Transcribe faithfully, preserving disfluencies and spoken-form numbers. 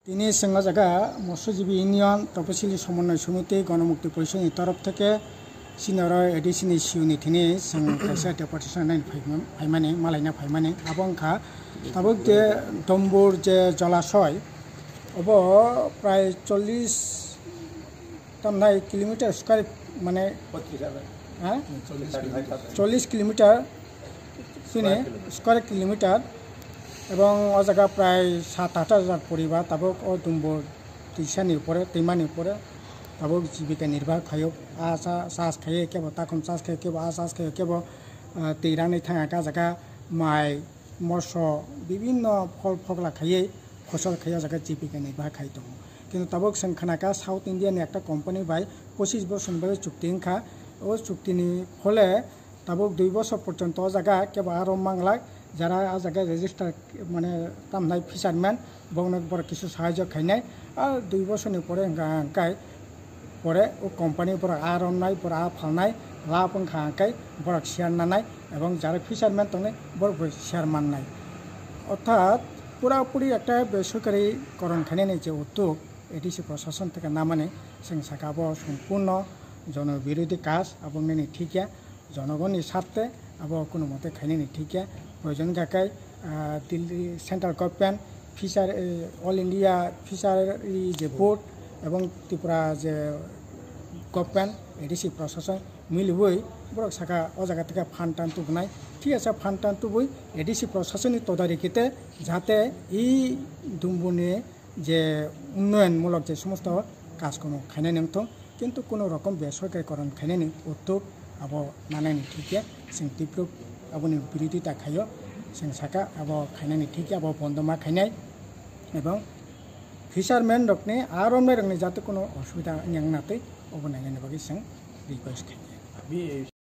Tini chwng o jaga Motshojibi Union Toposili Somonnoy Somiti Gonomukti Porishodni torof theke chini oro A D C ni C E O ni thini chwng kaisa deputation nai phaima-, phaimani, malaina phaimani. Abo wngkha tabuk je Dombur je jalasoy, obo prai chollish tamnai kilometer square, mane, ha? Chollish kilometer. Chini square kilometer, ebong o jaga prai sat aat hajar poribar tabuk o Dombur twisani upore, twimani upore tabuk jibika nirbah khaio. A cha-, chas khaio, kebo takhum chas khaio, kebo a chas khaio, kebo, ah, twi rani thangkha, jaga mai, moso, bibinno phol phokla khaiwi, phosol khaiwi o jaga jibika nirbah khai tongo. Kintu tabuk chwng khnakha South India ni ekta company bai pochish bochor ni bagwi chukti wngkha. O chukti ni phole tabuk dui bochor porjonto o jaga kebo aro manglak, jara a jaga register, mane, tamnai fisherman, bokno borok kisu sahajyo khainai. A dui bochor ni pore hwnka hwnkhe pore o company borok a romnai, borok a phalnai, lab wngkha hwnkhe borok share nanai, ebong jara fisherman tongnai borok bo share mannai. Orthat pura puri ekta besorkari koron khainani je uddog A D C prosason theke namani, chwng saka bo sompurno jono birodhi kaj, abo wngnani thik ya. Jonogonni sarte abo kunu mote khainani thik ya. Proyojon hwnkha khe, ah, Delhi central government, fisher, eh, All India fishery je board ebong Tripura je government, A D C prosason miliwi borok saka o jaga theke phan tan tubunai. Thik ase, phan tan tubui A D C prosasonni todarikite jate i Dombuni je unnoyonmulok je somosto kajkormo khainani wngthung, kintu kunu rokom besorkari koron khainani uddog abo nanani thik ya, chwng tibro aboni birodita khaio, chwng saka abo khainani thik ya, abo bondo ma khainai, ebong fisherman rokni a romnai rokni jate kunu osubida wngya wngna twi obo nainani bagwi chwng request khainai.